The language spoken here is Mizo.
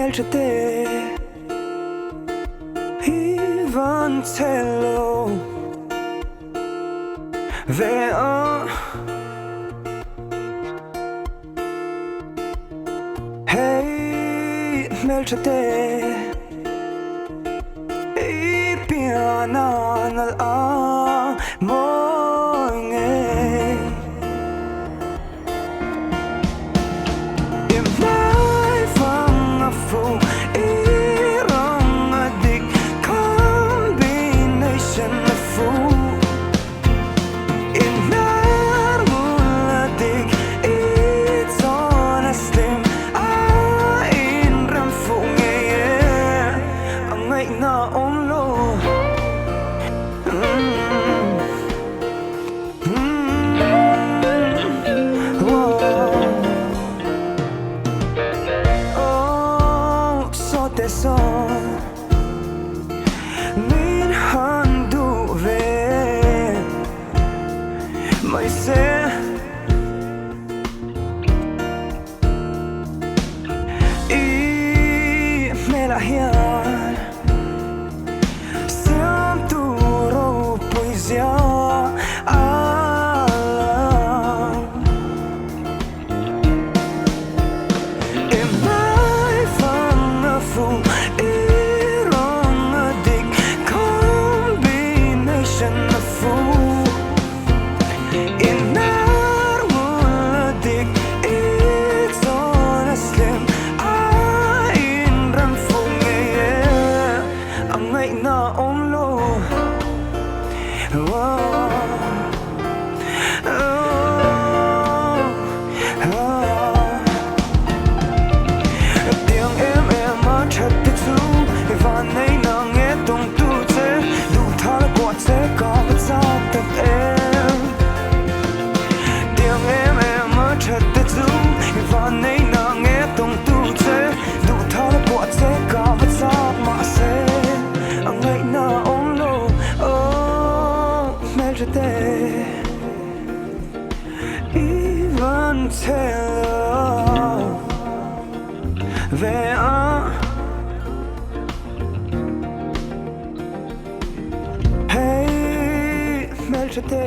Hmelṭha te i van chhe lo ve a. Hey hmelṭha te i pian a nalh a mawi ngei. I hmaifang a fuh i rawng a dik combination a fuh. I hnar ngul a dik i chawn a slim a inrem fuh ngei e a ngaihna awm lo. Min han duh ve mai se. I hmelah hian siamtu ropui zia a lang. I hmaifang a fuh i rawng a dik combination a fuh. I hnar ngul a dik i chawn a slim a inrem fuh ngei e a ngaihna awm lo. Tiang em em a that te chu i van nei na nge tawng tu che duh thar a kuah che ka va chak tak em. Tiang em em a that te chu i van nei na nge tawng tu che duh thar a kuah che ka va chak mahse a ngaihna awm lo oh hmeltha te. I van chhe lo ve a. Hey hmeltha te.